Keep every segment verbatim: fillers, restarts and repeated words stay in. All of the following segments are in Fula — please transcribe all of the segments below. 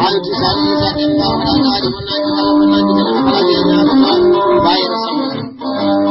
Haa yotti Sani Isa Demba, wonaa naali, wonaa jikala, wonaa jikala, wonaa jikala, wonaa jikala, wonaa jikala.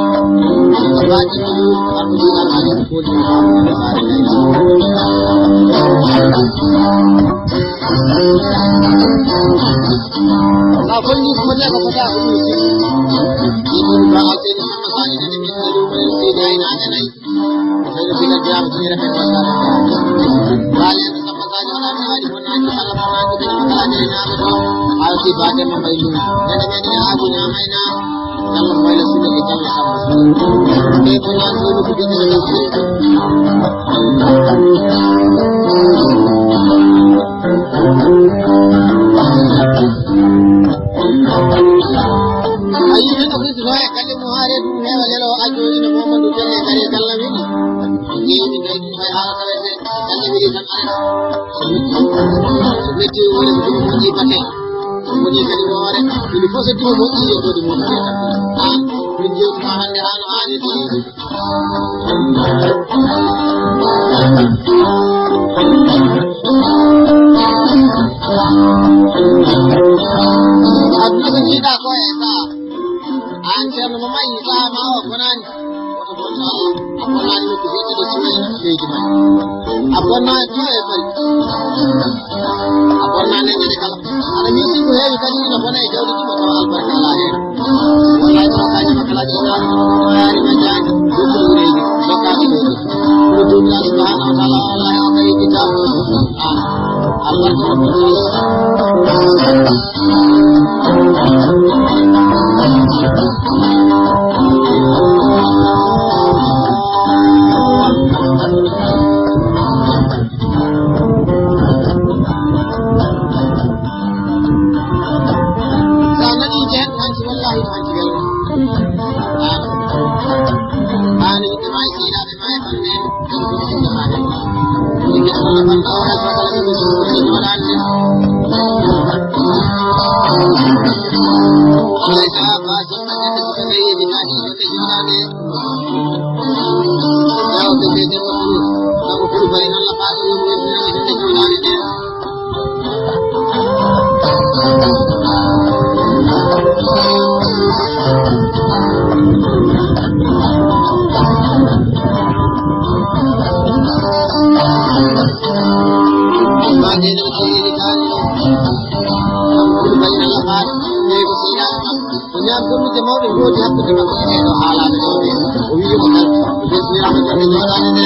A yii ɓe ɗo hirtuno e galle mum haa reedu mum heewa lelo, ajooji no Muhammadu Bello e kadi e galle wiɗi. Ƴeewmi kadi ɗum fay haala tawete galle wiɗi tan arata. So metti woni so ɗum moƴƴi batte. So woni kadi woore. Ɗum fof so ɗum moƴƴi yettoode mum tan. An min jewtuma hannde haa no haanirta. Aduna ko jiiɗa ko e sa an ceerno mo mayi sa ma o konani. Woto bonno Allah a bonani nokku heddiɗo sima e leydi ma. A bonnaani to e bari. A bonnaani e ñande kala. Aɗa miiji ko heewi kadi ina bona e jawdi ɗum tawa albarka alaa heen. Wallahi tawa kaji makala ɗi na maari ma jaani. Ɗum ko ɗum reeji. Bakka ko ɗum. Ko ɗum Allah subhanahu wa ta'ala wallahi o kay kita. Ah. Albarka ko ɗum. Sa nani jen hanti wallahi hanti wel. Ani ite mai sila be mai hanne. Ni ke sa ban da ora sa kala ni su ni wala ni. Ai sa ba sa ni ni ni ni ni. Ko ñaam golluje mawɗe ngoodi hakkunde maɓɓe e ɓeeɗo haalaaɓe ɗoo ɓe. O wiyi mo tan, o ɓesniraama jonnde jooɗaade nde.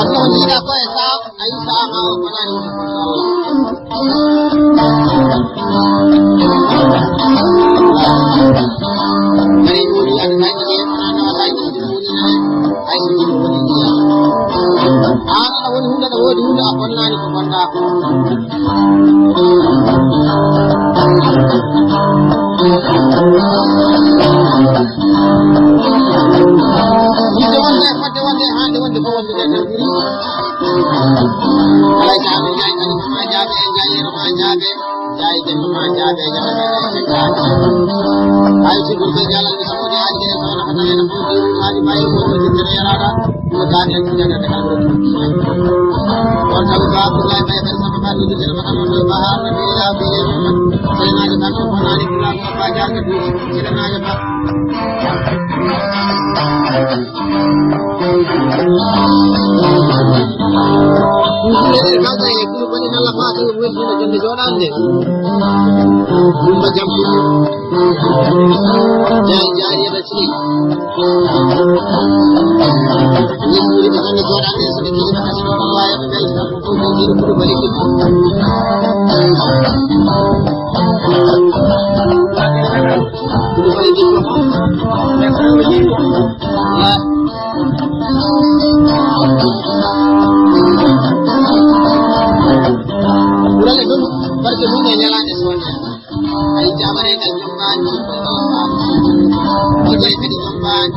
Aduna o jiiɗa ko e saam, a yi saama o konaani. Kadi woni adi kadi ko yeeɓanaano wallahi ko ɗum woni hay, hay so ɗum woni ndiyam. Aan aɗa woni huunde, aɗa woodi huunde, a bonnaani ko bonɗaa ko. Yidde wonde, fodde wonde, haande wonde, ko wonde nden tan ɓuri. Alay sago jaay kadi ko ma jaabe, jaay ko ma jaabe, jaay ko ma jaabe, jaay ko ma jaabe. Ay si gurbe jalal ni sabo jaay ke so na hada na ko di ma di bay ko ko di tere yara da. Ko ka de ko de de ko. Ko ta ko ko la bay ko sa ko di tere ma ko ba ha na ya bi. Sai na da ko na ni ko ba jaay ko di tere na ba. Ɗum ɓe kawta e kulu baɗi nalla faa tawi weltiima jonnde jooɗaande. Ɗum ba jam. Jaay jaay yeɗa sini. Ni kuli ɓe jonnde jooɗaande so ɓe kili ɓe kasi ɗo ɗo waawi ɓe ɓe ko ko ko ko ko ko. Ɓurale ɗum, barke mum e ñalaande soña. Ay, jamareegal jommaani, o jaay kadi jommaani.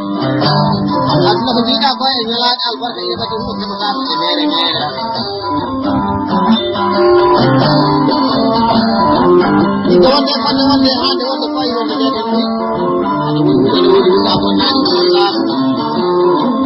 Aduna ko mbiɗa ko e ñalaaɗe albarka, ina kadi huɗo keɓata ko e meere meere. Nde wonde, nde wonde, haa nde wonde, fayi wonde, nde wonde, nde wonde, nde wonde, nde wonde, nde wonde, nde wonde,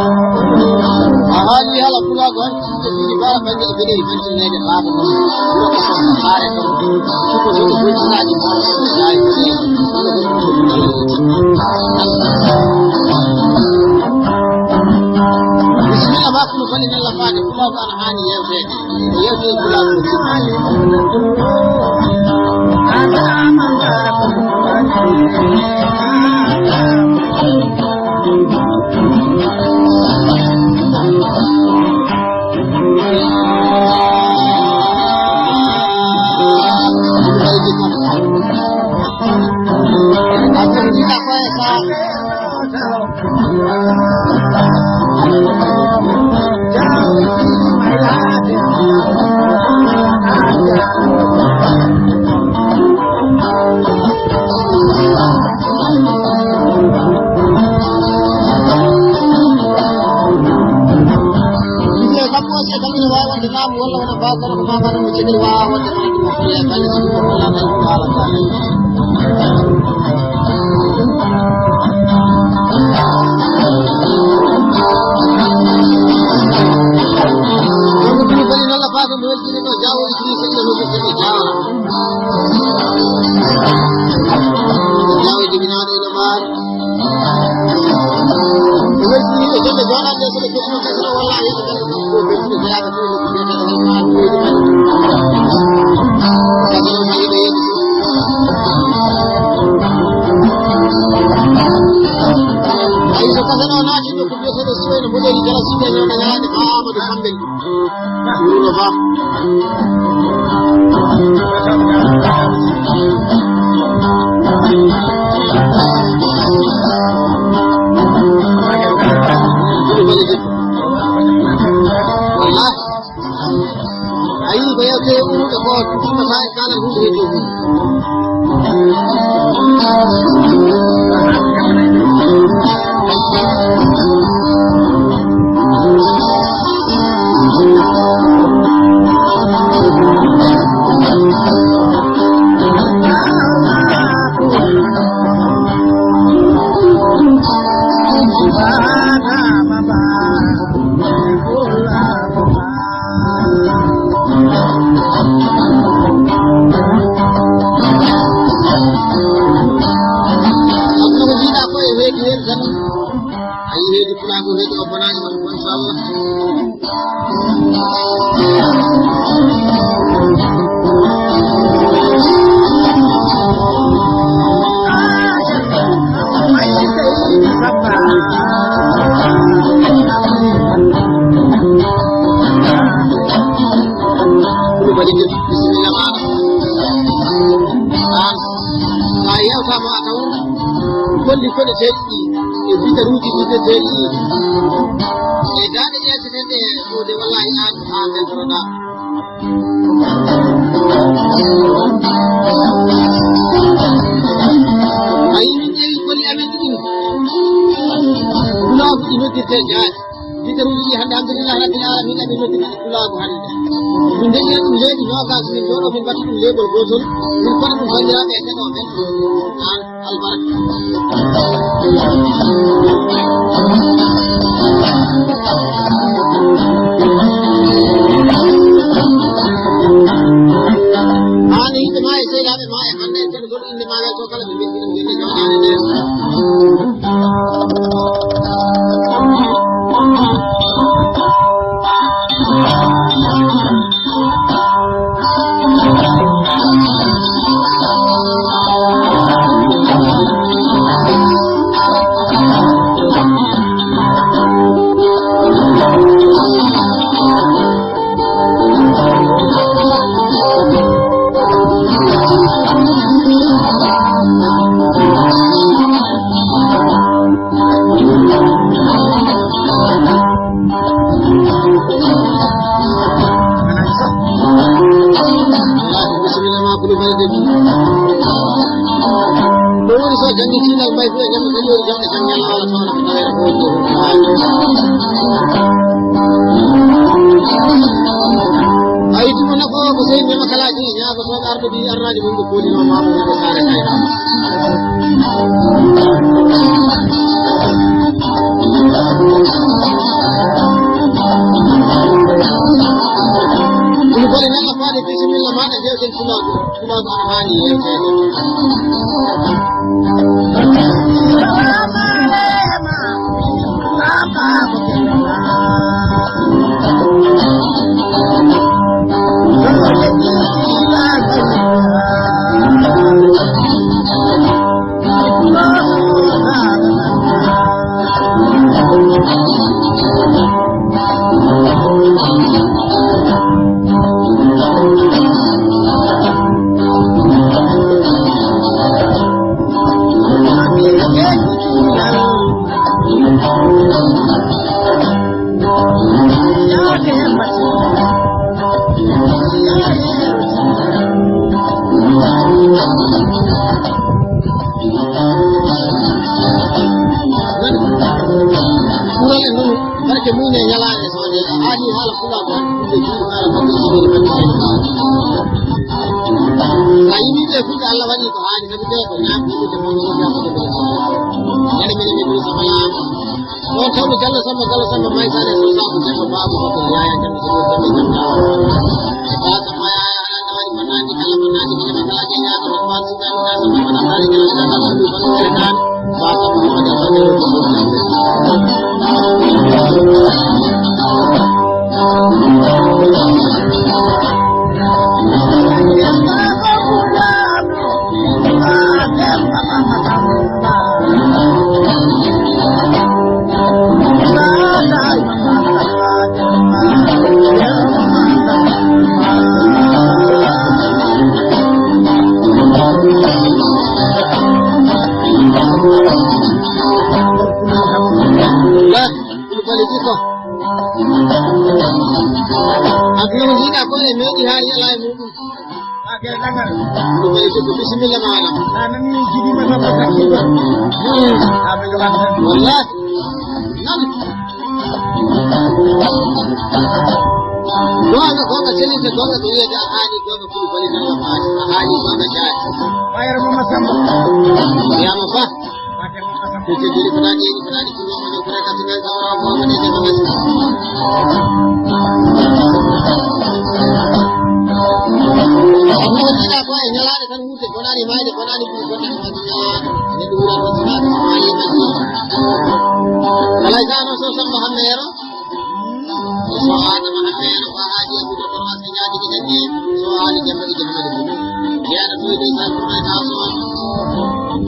a haali hala pulaagu han, ɓe mbiyi baa bannge e beɗe e bannge neene baaba mum. Wuro ko son saare ɗon. Ko so ko gultinaaji mawɗo ɗum jaay ko ɗe. Bisimilla ma, kono bali nella faade, pulaagu ana haani yewteede. Yewte pulaagu no timmaani. Ɓiɓɓe sappo e jeetati ina waawi waɗde laamu walla wona baaw kono ko maamaɗo mo cegel waawaa waɗde wonande mo fale kala so ɗum ko laamu ko haalata. Kono ɗum boni noon la faaka mo weltini ɗo Jaawo Idrissa ina noddirte ɗo Jaawo. Jaawo jibinaaɗo ina maari. Ɓe weltini yimɓe jonde jooɗaade so ɓe keɗino kasino walla a yeeso kasino ko weltini jeyaaɓe fof no ko mbiyata tan ko an weydi kan. Kasino ma yiɗo yeeso fof. Ayi so kasino naati ɗo ko biyeteeɗo Suwayna Moƴƴani Jala Suwayna Ñawna Ñalaande Ba Amadou Kamɓe. Wuro Ba. Wallahi. Ayi ko yewte ummuɗo ko ɗum ko sa kala hunde e dow. Aduna ko mbiɗa ko e weeɗi weeɗi tan. A yii weeɗi pulaagu weeɗi o bonaani won ko inchallah. Ɗum Waɗi bisimilla maaɗa. Aan, so a yeewtaama a taw holli koɗeteeɗi ɗi e bitaruuji biteteeɗi ɗi e daaɗe ƴeeteteeɗe e ɗo de, wallahi aan ko haa mbeltoroɗaa. A yii min ƴeewi koli amen ɗin. Pulaagu ɗi noddirtee jaati. Bitaruuji ɗi hannde, alhamdulillah rabbil alamin, amin noddi ɗi pulaagu hannde. Min ndeƴƴina ɗum leeɓi noogas, min jooɗo, min mbaɗi ɗum leeɓol gootol, min koɗa ɗum banndiraaɓe e keɗooɓe. Aan, albarka. Aan e yimɓe ma e seedaaɓe ma e hannde en kadi, goɗɗo innde ma ngal ko kala ɓe mbiɗi ɗum jogii jooɗaade nder. Bisimilla ma, Koulibaly Debby. Ɗum woni so janngi cinnal mbay fiya ñamde kañum woni jannde jam ñalla walla sowna ko tawata ko woni ɗo. A yittuno nafo ko sey ñama kalaaji ñaago toon arɗo ɗi arnaaji mum ko koolino maamo wonde saare kayna. Ɗum bone nanga faade bisimilla maɗa jewten pulaagu. Pulaagu ana haani yewteede. Kural e ngol barke mum e ñalaande soode, a haali haala fulaagu hannde, ɗum e juuɗe haala makko e suɓeede makko seydi Ba. A yimii ɓe fulɓe, Allah waɗi ko haali, sabi ɓe ko ñaamde, yiɗde, mawnude, ñaamde, ɓe. Ñande minen min ɗum sama yaama. Ɗon tawmi Gallo Samba, Gallo Samba, May Sane, Sosa, ko Demba Babu, ko Yaya, Demba Samba, Demba Samba. Ba Samba Yaya, ala tawani ko nandi, kala ko nandi, ko Demba Samba, Yaya, ko Ba Samba, Samba, Samba, Samba, Samba, Samba, Samba, Samba, Ba Samba, Samba, Samba, Samba, Samba. Koulibaly Dicko. Abdou Lahat Dicko ko e meeɗi haa yala e muɗum. Koulibaly Dicko, bisimilla ma Adam. Wallahi. Nan. Goonga, goonga, selinde, goonga ko wiyete a haali, goonga Koulibaly nan a haali, a haali, goonga jaati. Mayre mo Masamba. Wiyama Ba. Ko jogiri ko nani, ko nani, ko nani, ko nani, ko nani, ko nani, ko nani. Ko jiɗa ko e ñalaɗe tan wuurde, ko nani mayde, ko nani ɓuri, ko nani mayde. Ene ɗum wuura ko jiɗa ko maayi majji. Alay sa no so Samba Hammero. So Adama Hammero, ko haaji e ɓuri ko mas ñaati ko jaggi. So haali jamba ije hamani ko. Yeeɗa to e ɗi sa ko mayta so.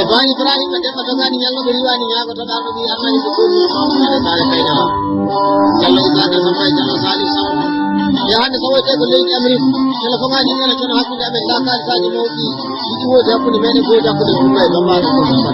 E Baay Ibrahima Demba dogaani ñallo ɓe riiwaani ñaago to ɗaano ɓi armani ko ɗum. Ade Saare Kayna. Jallo Isaaka Samba e Jallo Saliou Samba. E hannde so wiyetee ko leydi Amérique, telefoŋaaji ɗi ene cona hakkunde amen, laakalisaaji mawɗi ɗiɗi woodi hakkunde meɗen, woodi hakkunde Kumba e Bambaɗo ko Samba.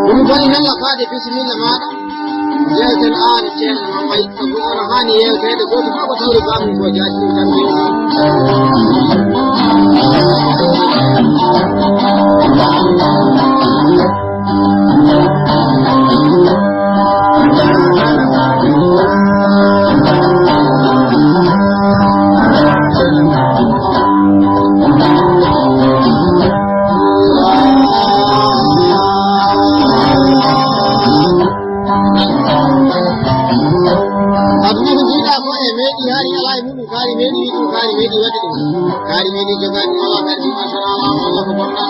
Ɗum boni noon no faade bisimilla maaɗa. Yeewten aan ceerno Mama Yitto, ko oon haani yeewteede, gooto fof ko tawri baaɗum ko jaajum tan. Aduna ko njiiɗaa ko e meeɗi hari alaa e muɗum, kaari meeɗi wi ɗum, kaari meeɗi waɗi ɗum, kaari meeɗi jogaani ɗum, alaa kadi ɗum, asalaama, Allah ko bonɗa.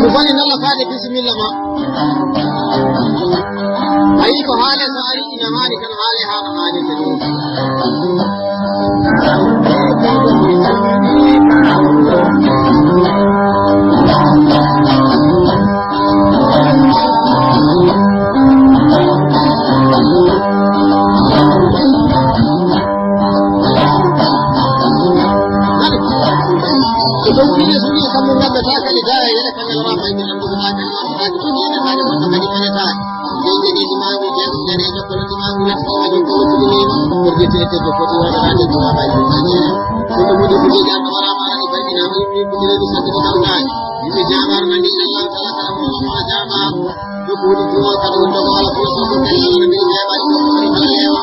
Ɗum boni noon no faade bisimilla ma. A yii ko haale so ari ina haali kan haale haa no haali kadi. Ko ɗum ɗiɗi so ɗi kamɓe ngaddata kadi dara yere kamɓe wona fayde. Yimɓe jaamaar nani Allah taala kala mo ma jaama. Ko woni ko kala wonɗo ko ala ko so ko kala ala nabi jaama ko kala lewa.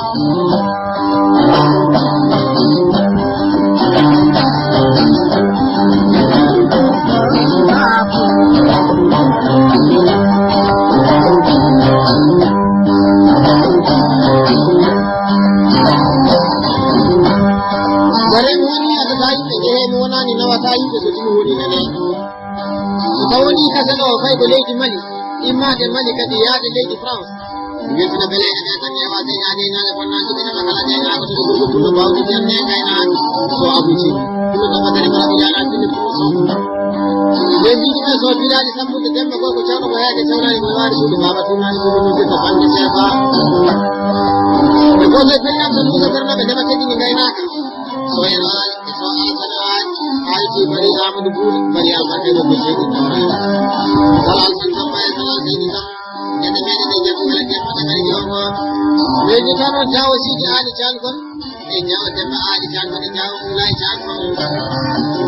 Bare mi woni adata yimɓe jehe mi wonani nawata yimɓe so ɗum woni nene. So tawoni kasa ɗo fay ko leydi Mali, immaade Mali kadi yaade leydi France. Weltina bele e ɓe tan yewa se yaade naale bonnaaji ɓe nama kala de yaade to ɗum ɗum bawdi jande kayna so abuji. Ɗum ɗum ɓatare kala ko yaade ɗum ɗum so. Ɓe mbiɗi ɓe so bilaali sambude demba gorko cawɗo ko heege cawlaani ko waade suudu baba tunani ko ɗum ɗum to bande sefa. Ɓe goto e pellal so ɗum so bernaɓe ndema teddini ngaynaaka. So en aali so aali tan aali aali ti bari Amadou Bour bari albarka ɗo ko seydi Tamba. Salal tan Tamba e salal seydi Tamba. Ñande meɗen e jam kala jam kala jam. Leydi tan on jawo sidi aali jan kon. E jawo demba aali jan kon e jawo mulay jan kon.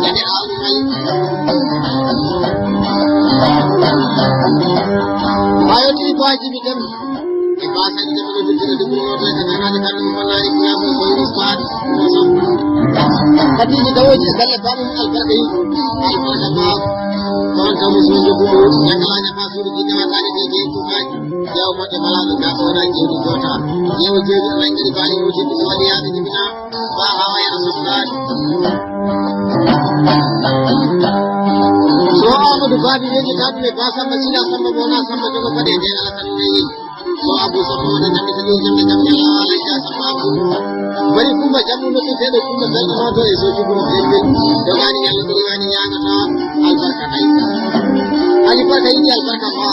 Ñande aali mali. Bayo ti ko aji bi dem. E basaji de ko duttude ɗum ɗo tan e nanaade tan ɗum wallahi ko yamo so histoire. Kadi ni dawoji e galle bamum albarka yi. Albarka ba. Ɗon kam so joguɗo yakalaña fa suudu jidde wallahi de je ko kaji. Yaw mo de bala ga ko na je ni jota. Yaw je ni lan kadi bani wuti ko wali ya ni bina. Ba hawa ya sabban. So Amadou Babi yeji tan me ba samba sila samba bona samba jogo fade de ala tan ne. So Abu Samba wona jamɗe tati, jamɗe tati, Yalla Alla ya Samba Abu. Bari Kumba jamɗe no tun seeɗa Kumba belɗo ma to e soji Kumba belɓe. Dogani Yalla ɗo wani ñaagata albarka ay. Ali barka yiɗi albarka ma.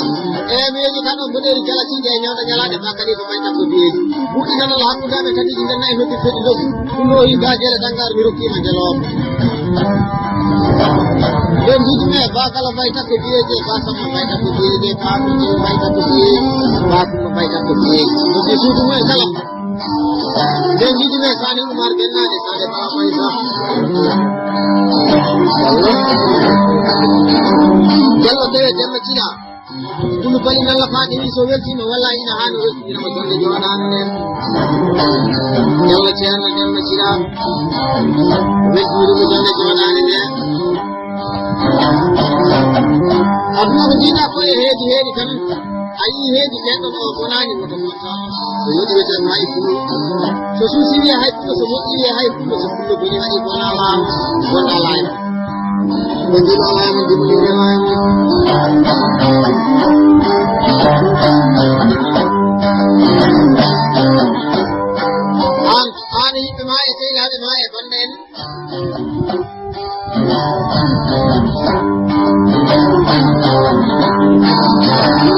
E mi yeji tan on mboɗeeri jala sinde e ñawda ñalaade ba kadi ko mayta ko biyeji. Buɗi tan Allah hakkude amen kadi ɗi ndenna e noddi fedi lobu. Ɗum ɗo yi gajere dangar mi rokkima nde loomo. Ɓe mbiɗi me ba kala mbayta ko biyeje ba sama mbayta ko biyeje ba ko je mbayta ko biyeje ba ko mbayta ko biyeje. Ko si suudu mumen kala. Ɓe mbiɗi me sani Umar bennade sani ba mayta. Jallo tewe demma cila. Ɗum bali nalla faade wi so weltima walla ina haano weltindira mo jonde jooɗaano nde. Yalla ceerno Demba Cira. Weltindira mo jonde jooɗaano nde. Aduna ko jiiɗa ko e heedi heedi tan. A yii heedi keɗɗon o bonani mo to monta. So yiɗi weten hay fulo. So suusi wiye hay fulo, so moƴƴi wiye hay fulo, so fulo boni waɗi bona laamu, bona laamu. Ɓe mbiɗo laamu, jibini ɓe laamu. An, an yimɓe ma e sehilaaɓe ma e bande en.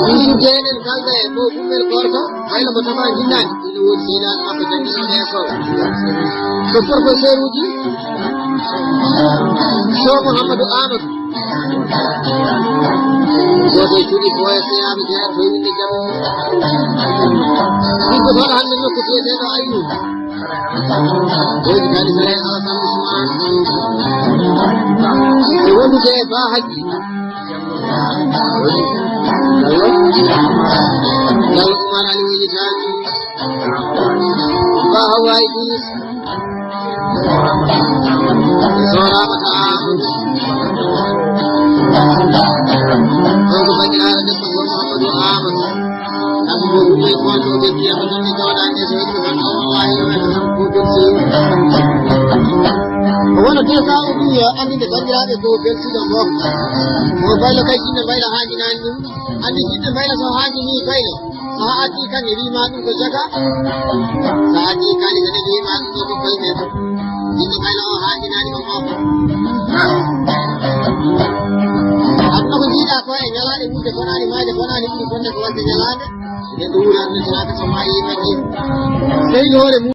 Min jeenen kalda e mo gummel gorko, hayla mo tama jinnaani. Ina woodi sehilaaɓe makko jannginooɓe école. Ko professeur uji. Sow Mouhamadou Amadou. Gooto e cuuɗi boya seyaaɓe jeyaa to winde jam. Min ko toon hannde nokku biyeteeɗo Aynu. Woodi kadi Sere Alassane Ousmane. E wondude e Ba Haji. Gallo Umar Ali Weli Tani. Ba Hawa Idris. Soorama ta Amadou. Ɗon ko banndiraaɗo debbo Sow Mouhamadou Amadou. Kamɓe fof ɗum e goonɗo ɓe kiyama ɗum e jooɗaade so yimɓe wonno wallahi yo waɗde tan ko ɗum sewi. O wona te ka o ɗum yo anndude banndiraaɓe ko belsuɗo mo. Ko baylo kay jinno mbayla haajinaani ɗum. Anndi jinno mbayla so haajini baylo. So a addi kan e wiima ɗum ko jaga. So a addi kadi kadi wiima ɗum ko koy men. Jinno mbayla o haajinaani mo ko. Aduna ko jiiɗa ko e ñalaade wuurde bonaani maayde bonaani ɓuri bonde ko wonde ñalaande. Neɗɗo wuuri aduna tawaka so maayi majji. Sehil hoore mum.